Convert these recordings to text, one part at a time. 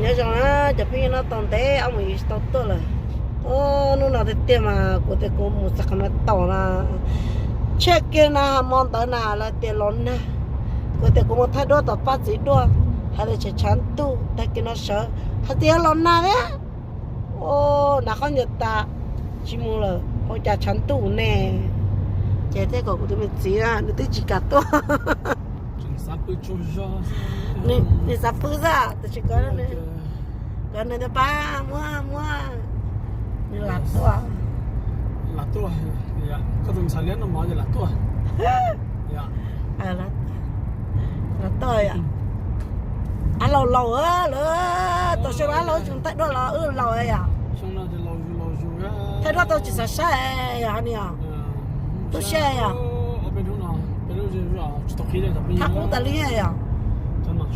Nyob zoo na cov phooj ywg, noj tau ntev ob mus yus tsis tau tuaj lawm. Hnub no tiag tiag mas kuv tias kuv mus txog qhov no tau na, tsheb kiag na, hmo ntawd na lawv tias los nag. Kuv tias kuv mus thaij duab tom paj txiv duaj, hais tias tshav tshav ntuj tag kis no sawv hais tias los nag thiab. Ua, hnav khaub ncaws tas, tsis mus lawm, ua cas tshav ntuj ne. Ces thiaj kom kuv tus me txiv nws twb tsis kam tuaj. Nws xav pw xwb, tab sis kov nws tias pab muab, muab, nws lam tuaj. Lam tuaj, koj tus ntxhais liab noj mov ces lam tuaj. Lam tuaj yom. Ab laus laus lawm, tau xyoo no ab laus tseem thaij duab los wb laus yom. Thaij duab tau tsis xav saib yom, ni os. Tub siab yom. Thaj qub tas li yom.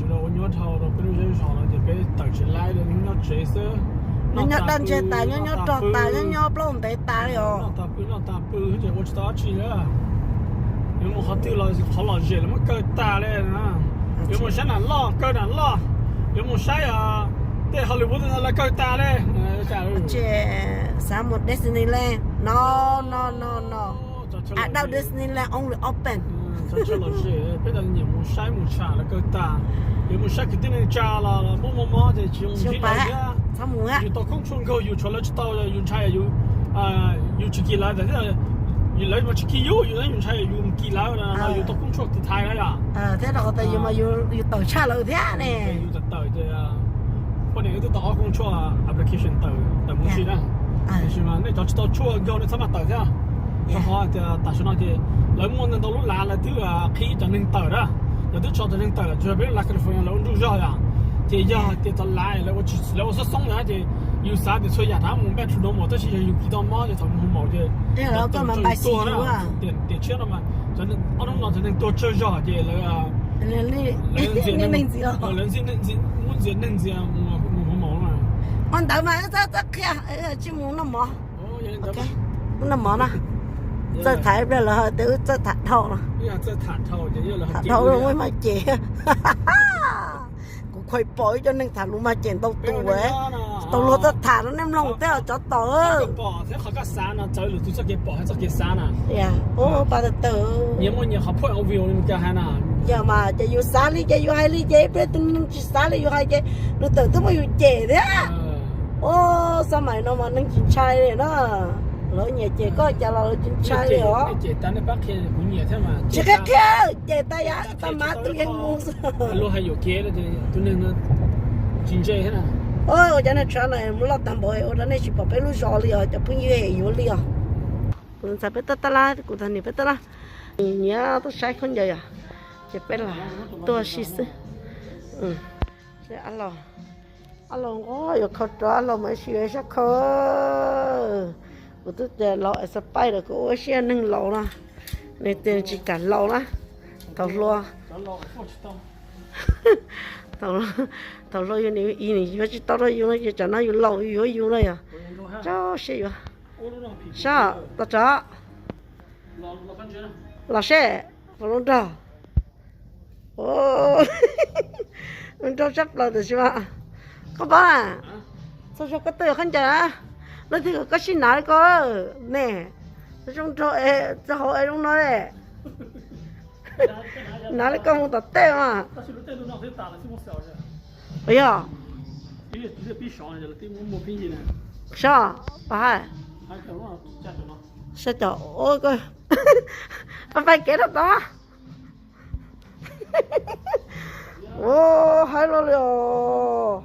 Ua nyuaj dhau rau peb lub zej zos no ces peb tawm tsis laib li, nyob tsev xwb. Nyob nyob daj ntseg tas, nyob nyob rog tas, nyob nyob plaub ntev tas li os. Noj tas pw, noj tas pw ces ua tsis tau dab tsi li. Yuav mus qhov twg los qhov lom zem los muab kaw tas li na. Yuav mus saib nas loj kaw nas loj, yuav mus saib tej Hollywood tej no los kaw tas li. Ces xav mus Disneyland. No, no, no, no. Adult Disneyland only open. Peb nyiam mus saib mus tsham los kaw tas. Yuav mus saib kwv tij neej tsa los muaj mob mob ces tsis zoo mus thiab. Yus tau koob tshuaj nkaug yus tshuav lawv tsis tau, yus ntshai yus, yus tsis kis lawv, lawv mas tsis kis yus, yus ntshai yus mus kis lawv no yus tau koob tshuaj tiv thaiv na yom. Thiab rau qhov tias yus mas yus tawm tshaj lawv thiab ne. Yus tawm tawm ces poj niam wb twb tau ob koob tshuaj application tawm, tawm mus ua si na. Tiam sis mas nej cov tsis tau tshuaj nkaug nej txhob maj tawm thiab. Rau qhov tias tam sim no ces lawv muaj ntau ntau lub lav lawv twb qhib cov neeg tawm na. Lawv twb tso cov neeg tawm, tsuas yog peb lub lav California lawv ua nruj zog yom. Ces yog tias cov lav lawv ua xoob xoob na ces yus xav tias txhua yam rov mus back to normal, tab sis yog yus kis tau mob ces thaum mus maum ces tuag na. Tiam tshiab no mas ob hnub no cov neeg tuag tsawg zog ces lawv ntxias, lawv ntxias, muab ntxias neeg ntxias mus ua maum na. Ua ntawd mas txhob qhia, tsis mus noj mov. Noj mov na. Txawj tham ib pliag lawv tias wb txawj tham dhau no. Tham dhau muaj maj cem. Kuv khuv pom ib co neeg tham lus maj cem ntau tus, tau luag txawj tham no nej mloog thiab cov tom. Ua pa tawg tawg. Yog mas ces yus xav li ces yus hais li ces ib pliag tus neeg tsis xav li yus hais ces nws tawm tuaj muab yus cem thiab. Ua, xab maim no mas neeg tsis ntshai li na. Lawv nyiam cem koj cas los lawv tsis ntshai li os. Tsis qhia qhia, cem tas yam tas mav tus yeej mus. Ua cov neeg tshav no loj tag npaum ua rau nej tsis pom peb lub zos li os cov phooj ywg, yuav li os. Kuv ntxhais peb tuaj tab laj, kuv tus niam peb tuaj laj. Nyiam tuaj saib khaub ncaws yom, ces peb los tuaj si xwb. Ab laus, ab laus nqo yuav khau rau ab laus mas ib si yuav sab khau. Kuv twb tias laus expire lawm, kuv ua siab neeg laus no, nws tias tsis kam laus na. Thaum hluas, thaum hluas yus niam yus yuav tsis tau rau yus no ces tsam no yus laus yus yuav yus no yog. Tso siab yuav. Sab, tos tso. Los seb, puas zoo nraug. Zoo nraug tshaj plaws tiam sis mas koj paub na, txhua zaug koj tuaj yuav khaub ncaws na, leej twg kom koj sib hnav li ko ne. Zoo nraug es txog hauv es zoo no ne. Hnav li koj mus tom tej mas. Yog. Sab, pab hais. Sab cov, pab pab kev rau tod. Ua, haib los li os.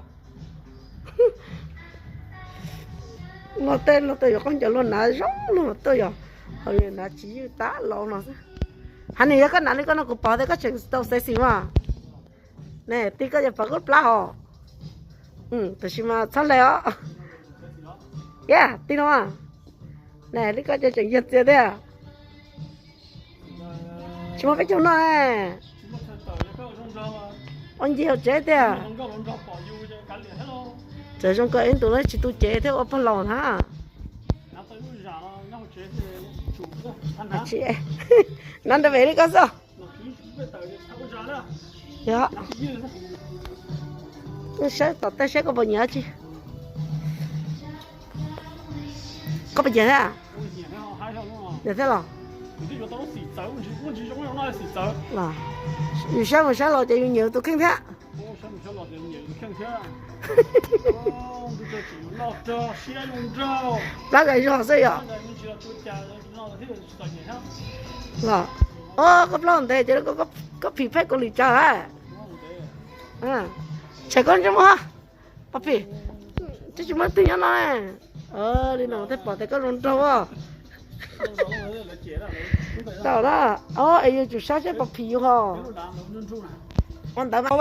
Luag tej luag tej yuav khaub ncaws luag hnav zoo luag mas tuaj yog, hauv yus hnav tsis ywj tag laus no xwb. Hais nws yog koj hnav li koj no kuv pom tias koj tseem tau sexy mas. Ne, tij koj yuav pom koj plab hos. Tab sis mas txhob hle os. Yog tij no, ne li koj cov tseem yag txias tiag. Tsis muaj peb caug noj. Ua ncig hauv tsev tiag. Txawm zoo kawg ib ntus no tsis tu cev thiab ua pog laus na. Tsis, nab nrog pem li koj xwb. Yog. Saib tom tej saib koj puas nyiam dab tsi. Koj puas nyiam thiab? Nyiam thiab los? Los, yus saib mus saib los ces yus nyiam tus kheej thiab. Plab zais zog xwb yom. Los, o, koj plaub ntev ces koj phim pheej Kaus Lim tsav lawm. Tsam koj ntsej muag, pos phim, twb tsis muaj twg nyob no. Li no thiaj pom tias koj zoo nraug. Tau na, o, es yus tsum saib seb pos phim yus ho. Ua ntawd mas.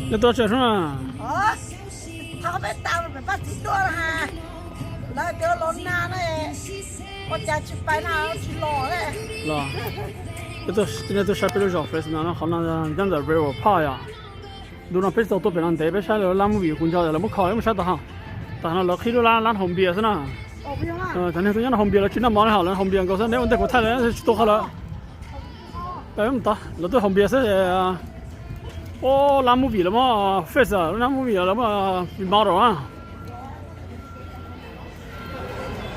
Nej tuaj tsev sub na. Peb tau peb pab txiv tuaj na. Lawv tias los nag na, ua cas tsis pais na, tsis los. Los, nej tuaj saib peb lub zos Fresno no, qhov no nyob ntawm Railroad Park yom. Ntu no peb tsis tau tuaj pem no ntev, peb saib lawv lab movie kuv nco lawv muab kho, mus saib tau hauv. Tam no lawv qhib lub lab, lab haus npias xwb na. Cov neeg tuaj nyob no haus npias lawv tsis noj mov li hos, lawv haus npias nkaus xwb, neb ua ntej kuv thaij lawv tsis tu qhov lawv. Lawv tuaj haus npias xwb. O, lab movie lawv muab fix, lab movie lawv muab remodel na.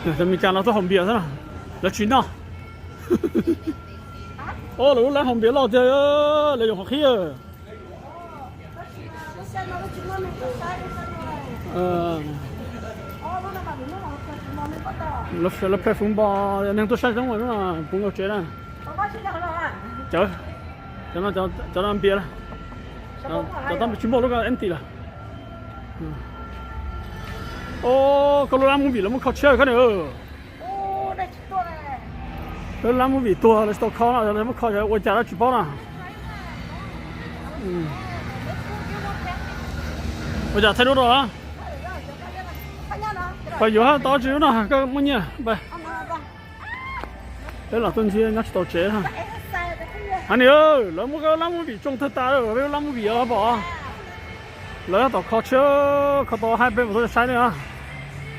Cov Meskas no tuaj haus npias xwb na, lawv tsis noj. O, lawv lub lab haus npias loj tiag, lawv yuav qhov qhib. Lawv play football, neeg tuaj saib zoo, puv nkaus tsev na. Cov, cov no npias, cov tsis muaj lub ko empty lawm. O, koj lub lab movie lawv muab kho tshiab koj na. Lub lab movie tuag lawv tsis tau kho no, lawv muab kho ua cas lawv tsis paub na. Ua cas thaij duab rau? Pab yuav tau tsis no koj muaj nyiaj. Peb los tuaj ntsia nyob tsis tau tsev. Hais ni, lawv muab lab movie tsoo tag tas, peb lab movie pom. Lawv tom kho tshiab, kho tau hais peb mam tuaj saib nej,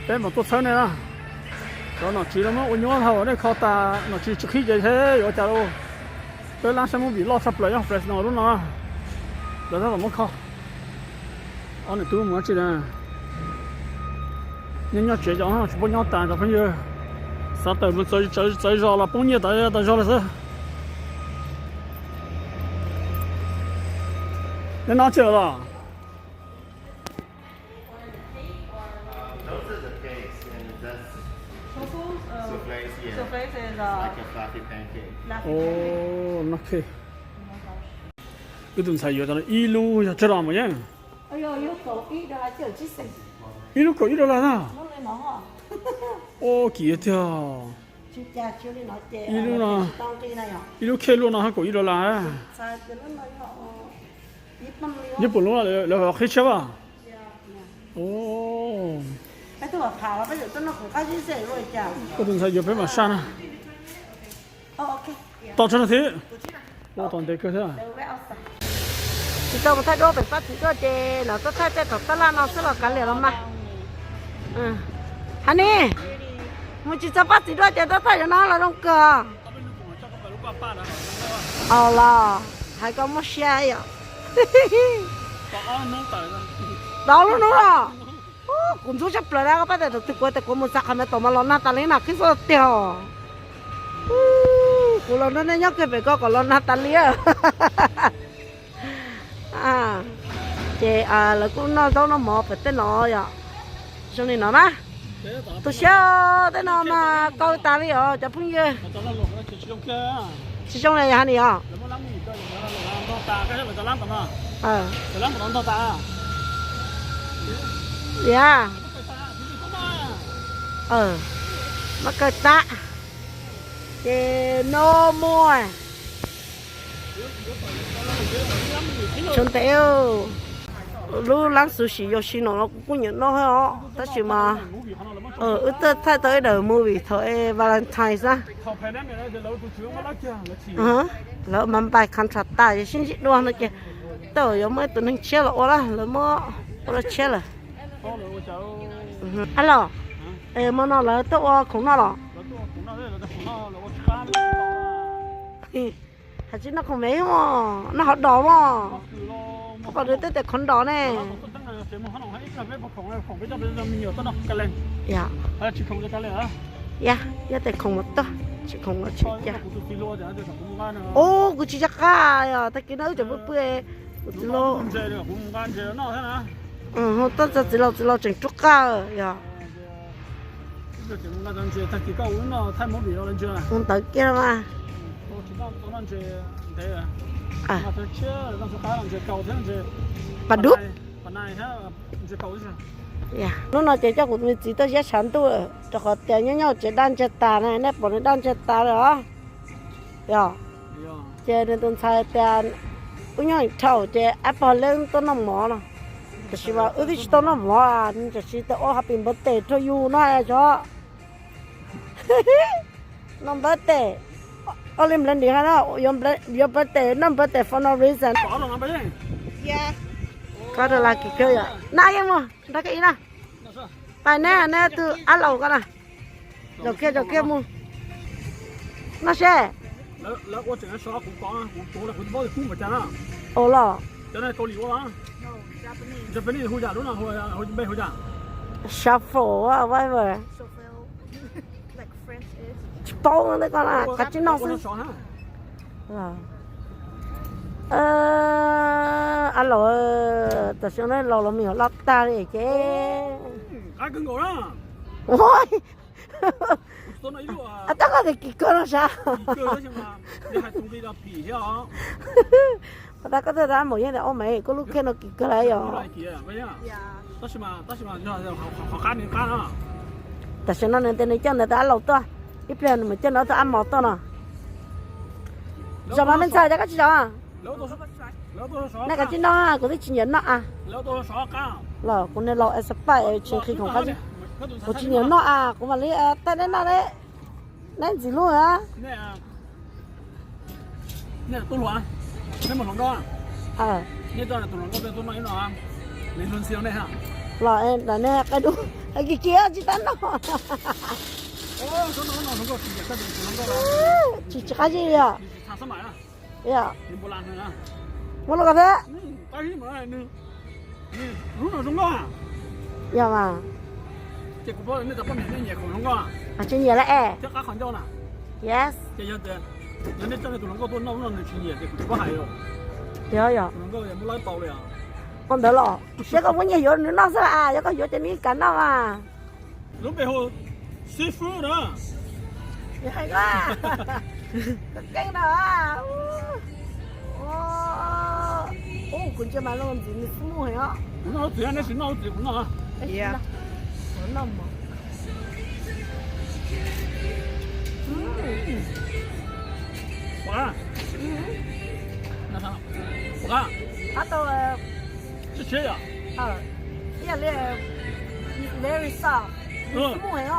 peb mam tuaj txhawb nej na. Cov nom tswv lawv muab ua nyuaj dhau, nej kho tas nom tswv tsis qhib ces thiab yuav ua cas lauj. Peb lab saib movie loj tshaj plaws nyob Fresno lub no, lawv tab tom muab kho. Ob niam tub mus dab tsi na? Nyob nyob tsev cov tsis paub nyob tas cov phooj ywg. Xav tawm mus txawv zos los poob nyiaj tas tas zog lawm xwb. Neb noj tsi los? Wb tus ntxhais yuav cov no ib lub yog tsawg los mas yeej. Ib lub kaum ib dollar na. Ua kim tiag. Ib lub no, ib lub khej luaj no haj kaum ib dollar. Nyob puas lub lawv qhib tshiab as. Koj tus ntxhais yuav peb mam saj na. Tos tso na thiab. Ua tom ntev kawg thiab. Tsis tau mus thaij duab pem pab txiv duaj ces los tuaj thaij tej tom tab laj no xwb los kav liam los mas. Hais ni, mus tsis txog pab txiv duaj ces tuaj thaij cov no los zoo kawg. Au los, hais koj muaj siab yom. Tau lub hnub los. Kuv ntxub tshaj plaws na, koj pab tias thaum twg kuv tias kuv mus txog qhov no tom mas los nag tas li na, qhib foob tiag os. Kuv los nrog nej nyob kiag pem ko kom los nag tas li. Ces lawv kuj noj zaub noj mov pem tej no yom. Zoo li no na. Tu siab, tej no mas kau tas li os cov phooj ywg. Tsis zoo li yog ni os. Yog, muab kaw tab. Ces no more. Tshuav ntev, lub lab xuv sim yos sim no los kuv kuj nyiam noj thiab os, tab sis mas wb twb thaij tau ib daim movie thaum Valentine xwb. Lawv mas npais contract tas es sib ntsib dua no ces tej zaum yuav muaj ib tug neeg tshiab los ua lawm, lawv muab ua lawv tshiab lawm. Ab los, hmo no lawv tuaj ua khoom noj los? Hais tsis noj khoom me, noj hov dos mog. Pom nws tej tes khoov nrov ne. Ya, yog tes khoov mas tuaj, tsis khoov mas tsis. Ub, kuv tsis nco qab yog tag kis no wb tseem pw pw, kuv txiv laus, tuaj txog txiv laus, txiv laus tseem rub qab yog. Ntawd kiag mas. Pas dub. Hnub no ces coj kuv tus me txiv tuaj ziab tshav ntuj, rau qhov tias nyob nyob tsev daj ntseg tas na, nej pom nws daj ntseg tas lawm os. Yog, ces nws tus ntxhais tias wb nyob dhau ces ab pog leeb tuaj noj mov no. Tiam sis mas wb twb tsis tau noj mov, nws tam sim tias ua happy birthday rau yus no xyov. No birthday, only blending ha no, your birthday, no birthday for no reason. Koj rau las kis kawg yom, na yeej mus nrog koj ib na. Pais neb, neb tus ab laus ko na. Zaum kiag, zaum kiag mus. Noj seb. Ua los. Shuffle, whatever. Tsis paub li ko na, kav tsij noj xwb. Ab laus, tam sim no laus los me nyuam loj tag li ces. Tab koj tias kis kawg no sav. Tab koj twb tab maum yeej tias ua mas koj lub kheej no kis kawg lawm yom. Tam sim no nws tias nws coj nws tus ab laus tuaj, ib pliag nws mus coj nws tus ab mos tuaj no. Zaum mas me ntxhais, cas koj tsis zaum? Nej kav tsij noj, kuv twb tsis nyiam noj a. Los kuv niag laus expire tsis nqhis khoom qab zib. Kuv tsis nyiam noj a, kuv mam li thaij neb noj, neb ntxim hlub. Los, nej qe dub, tsis tab noj. Tsis, tsis qab zib li os. Muab los ko thiab. Yog mas. Tsis nyiam lawm es. Yog, yog. Ua ntawd los saib koj muab nyiaj yuav nws noj xwb las, yog koj yuav ces nws kam noj mas. Lub npe hu seafood na. Koj keej na. Ub, kuv ntsia mas lub ntxim nws xub mus heev os. Kuv noj lub txiv, neb tsis noj lub txiv kuv noj. Noj mov. Qab tau, ib yam li very soft, xub mus heev os.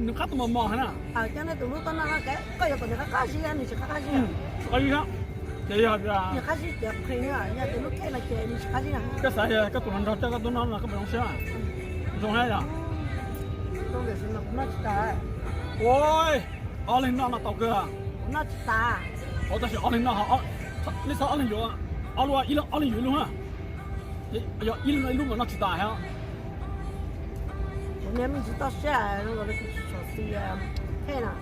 Nws qab tau mos mos heev na. Coj nej tus hlub tuaj noj, koj yuav kom nws qab qab zib, nws tsis qab qab zib. Qab zib, ces yog nws qab zib ces qhis, yog tus hlub kej no ces nws tsis qab zib. Koj xav tias koj tus hluas nraug coj koj tuaj noj no koj puas zoo siab? Zoo thiab yog. Ua, ob leeg noj no tau kawg. Tab sis ob leeg noj, nej txhob ob leeg yuav, ob lub, ob leeg yuav ib lub na. Yog ib leeg noj ib lub mas noj tsis tas thiab. Kuv niag me ntsis toj siab, kuv tsis tshua xis thiab na.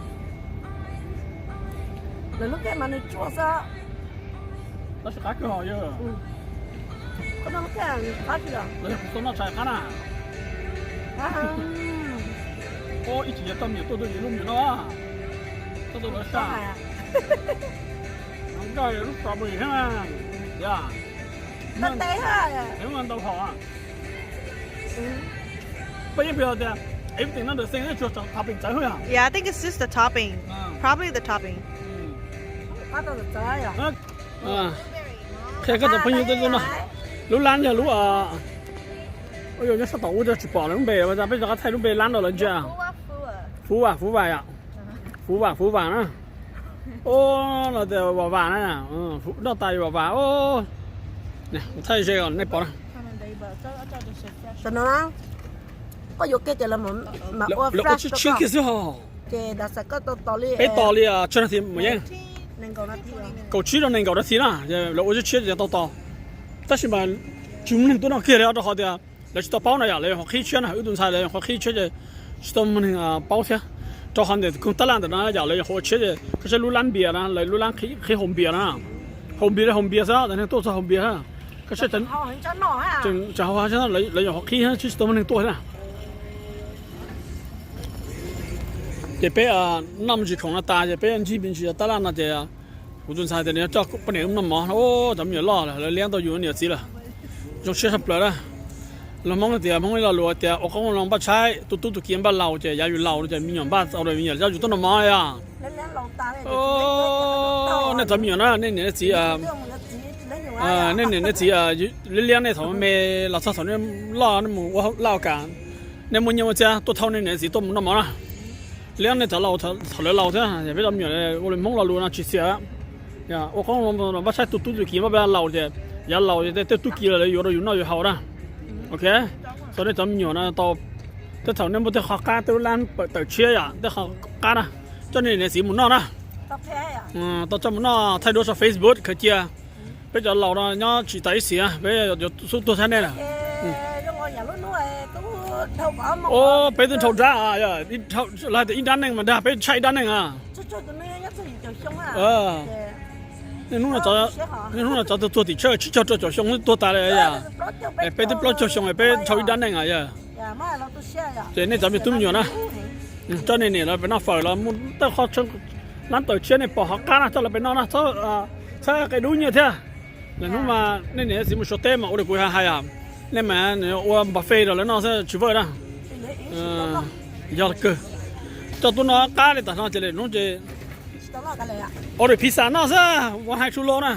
Lawv lub kej mas nws tsuaj xwb. Tab sis qab kawg hos yog. Koj noj lub kej nws qab tsis yog? Los yog kuv tau noj tshais qab na. Ib chim yog tau me nyuam tuaj tuaj yuav lub me nyuam noj. Tau tau lawv saj. Nkauj lub strawberry thiab. Yog. Ntau hom. Peb yeej pib tias everything not the same, tsuas topping txawv xwb yog. Yeah, I think it's just the topping. Probably the topping. Qhia koj tus phooj ywg tuaj noj. Lub lab yog lub, nyob sab tom ub tsis pom lawv lub npe, peb rov qab thaij lub npe lab rau lawv ntsia. Fuv Vam, Fuv Vam yom. Fuv Vam, Fuv Vam na. Ub, no tias Vam Vam na. Noj tas Vam Vam. Thaij ze kom nej pom na. Tam no na, koj yuav kiag ces lawv mam ua tshiab tshiab kiag xwb hos. Ces dav xav koj tau tos li peb tos li tsawg nas this mas yeej. Kaum tsib rau nees nkaum nas this na, lawv ua tshiab tshiab ces tau tos. Tab sis mas tsis muaj neeg tuaj noj kiag li rau qhov tias lawv tsis tau paub no yom, lawv yog qhov qhib tshiab na, wb tus ntxhais lawv yog qhov qhib tshiab ces tsis tau muaj neeg paub thiab. Rau qhov ntawm koog tab laj ntawm no yom, lawv yog qhov ua tshiab ces koj saib lub lab npias na, lawv lub lab qhib haus npias na. Haus npias li haus npias xwb, neeg tuaj txog haus npias na. Koj saib, tseem haus, lawv yog qhov qhib tshiab tsis tau muaj neeg tuaj na. Ces peb noj me ntsis khoom no tas ces peb ntsib me ntsis tab laj no ces kuv tus ntxhais tias nws coj poj niam wb noj mov, cov me nyuam loj lawv liab tau yus niam txiv lawm. Zoo siab tshaj plaws na. Los Hmoob tias, Hmoob ib lo lus tias ua qoob loo npaj tshaib, tu tub tu kiv npaj laus, ces yav yus laus no ces me nyuam npaj tau, me nyuam coj yus tuaj noj mov yom. Nej cov me nyuam na, nej niam nej txiv, nej niam nej txiv liab liab nej thaum me los txog thaum nej loj nej mus ua laj ua kam, nej muaj nyiaj muaj txiaj tuaj thauj nej niam nej txiv tuaj mus noj mov na. Liab nej cov laus thaum lawv laus thiab, peb cov me nyuam ua li Hmoob lo lus no tsis xiam. Ua qoob npaj tshaib, tu tub tu kiv npaj laus ces yav laus tej tub ki los lawv yuav rau yus noj yus haus na. Ok, txog nej cov me nyuam no tau, tej thaum nej muaj tej qho qab, tej lub lab tawm tshiab yom, tej qho qab na, coj nej niam txiv mus noj na. Tau coj mus noj thaij duab tso Facebook khaws cia. Peb cov laus no nyob tsis tas ib xiam peb yuav xub tuag tag nej lawm. Peb twb dhau dab, los tias ib dab neeg mas dag peb tshaj ib dab neeg a. Niaj hnub no cov tuag tim tsawg tsib caug rau caum xyoo tuag tas li. Peb twb plaub caug xyoo peb dhau ib dab neeg a yog. Ces nej cov me tub me nyuam na, coj nej niam lawv pem noj fawm los muaj tej qho lab tawm tshiab nej pom hauv qab na coj lawv pem noj na, txhob qe dub nyiaj thiab. Lwm hnub mas nej niam txiv mus Suav teb mas ua li kuv hais, nej mas ua npa fej rau lawv noj xwb tsis vawj na. Yog kawg, coj tuaj noj qab li tam no ces lwm hnub ces order pizza noj xwb, ua hais tsu lo na.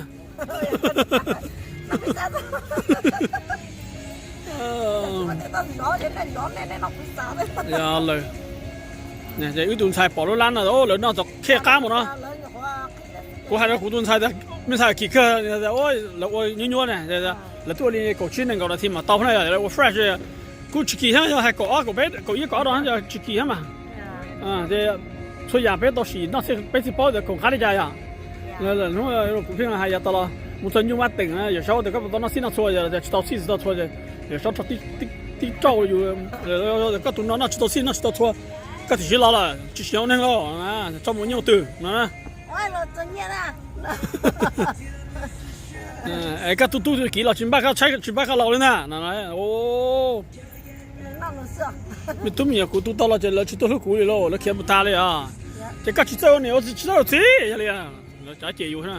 Lawm, wb tus ntxhais pom lub lab no lawv noj txog khej qab mus no. Kuv hais rau kuv tus ntxhais tias, me ntxhais kim kawg, lawv ua nyuaj nyuaj na, lawv twb ua li kaum tsib nees nkaum nas this mas tau na, lawv ua fresh. Kuj tsis kim thiab, yog hais kaum ob kaum peb kaum ib kaum ob rau yog tsis kim thiab mas. Txhua yam peb tau sim noj xwb peb thiaj paub tias kaum qab li cas yom. Lwm hnub kuv pheej hais yav tas los mus txog nyuj vaj teem Yawm Saub tias koj puas tau noj txhij noj txhua, yog tias tsis tau txhij tsis tau txhua ces Yawm Saub rau tib rauj yus, koj tus no noj tsis tau txhij noj tsis tau txhua, koj tiam sis los lawm tsis siv ua neeg lauj, tso mus nyiaj ua twg no. Es koj tu tub tu kiv los tsis npaj koj tshaib tsis npaj koj laus li ntag. Me tub me nyuam kuv tu tau los ces lawv tsis tuaj hlub kuv li lauj, lawv khiav mus tag li os. Ces koj tsis txawj ua niam ua txiv tsis txawj ua txiv yog li, lawv cav cem yus na.